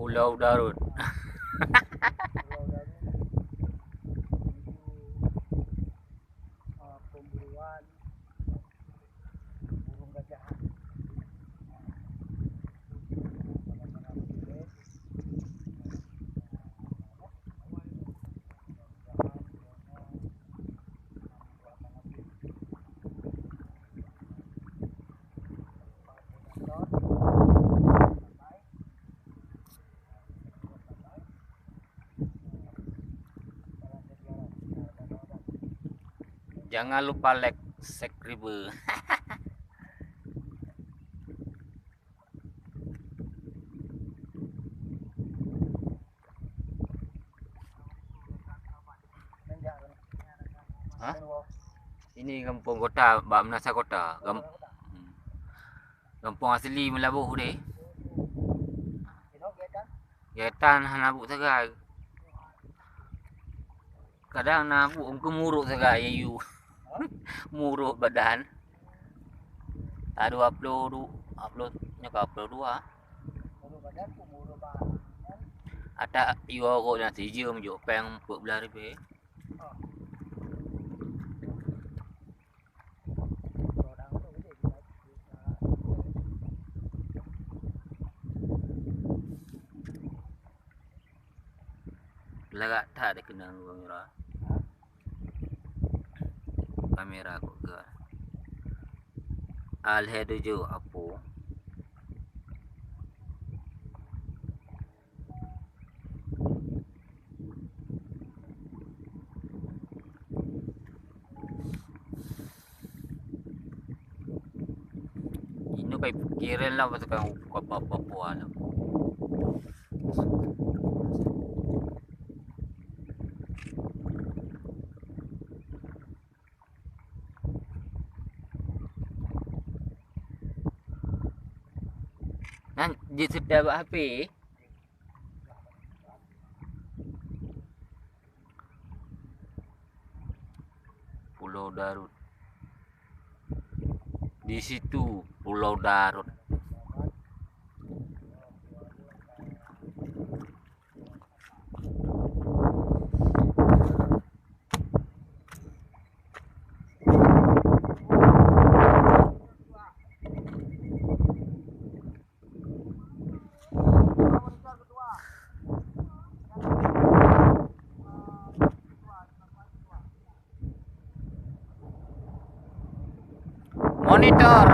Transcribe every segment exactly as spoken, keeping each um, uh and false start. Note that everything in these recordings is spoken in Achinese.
Pulau Darut. Jangan lupa like, subscribe. Hah? Ini gampông kota, bak meunasah kota. Gam-, hmm. Gampông asli Meulaboh deh. Geutan hana buet sagai. Kadang na buet mungken murot sagai yue. Murot badan. Ka dua ploh du-, dua ploh, nyoe ka dua ploh dua. Ata yue rot nyang sijeuem jok péng peuet blah ribèe. Lagak that dikeunong kamera. Kamera kok gèt. Alheuh tujoh apo. Inoe kai pikiran lah pasal kan bukan apa-apa lah. Nyan jeuet seutôt bak H P. Pulau Darut. Di situ Pulau Darut. Monitor.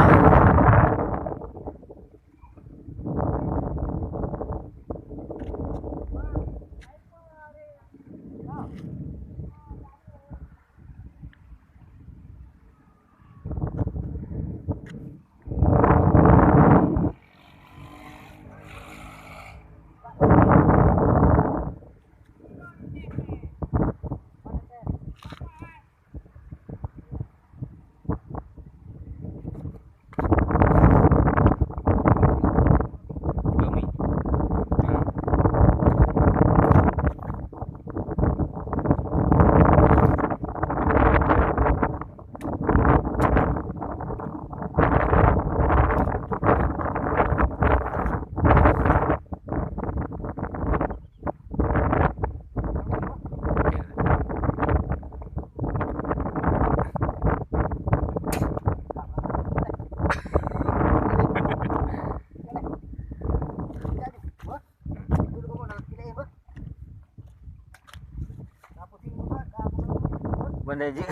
Mana je?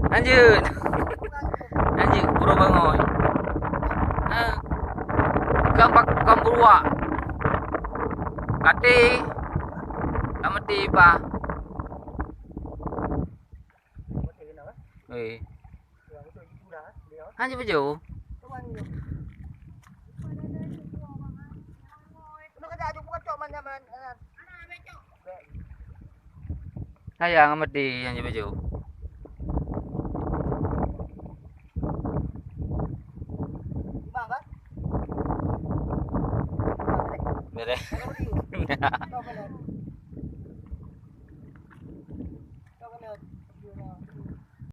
Lanjut. Lanjut, Pura Bangai. Ha. Bukan bak-, bukan beruak. Kate. Ka meuti bah. Eh. Lanjut baju. Sayang meuti lanjut baju. Beres.